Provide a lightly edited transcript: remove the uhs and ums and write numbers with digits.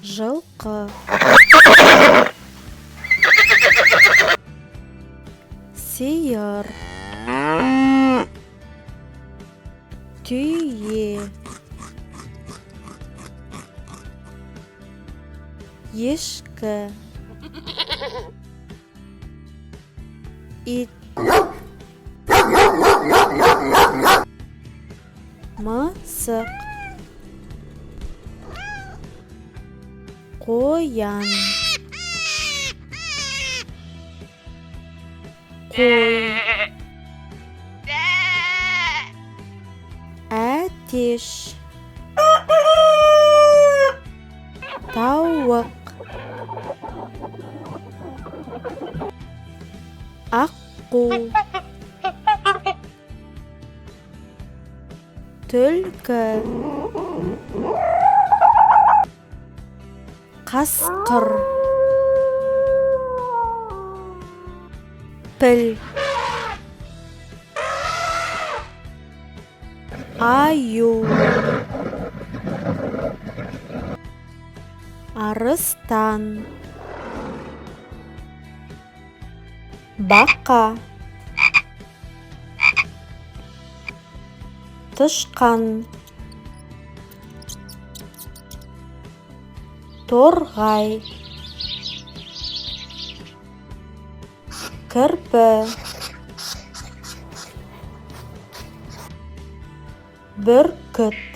Жылқы, сиыр, түйе, ешкі, ит, мысық, қоян, қой, әтеш, тауық, аққу, түлкі, қасқыр, піл, аю, арыстан, бақа, тышқан, торғай, кірпі, бүркіт.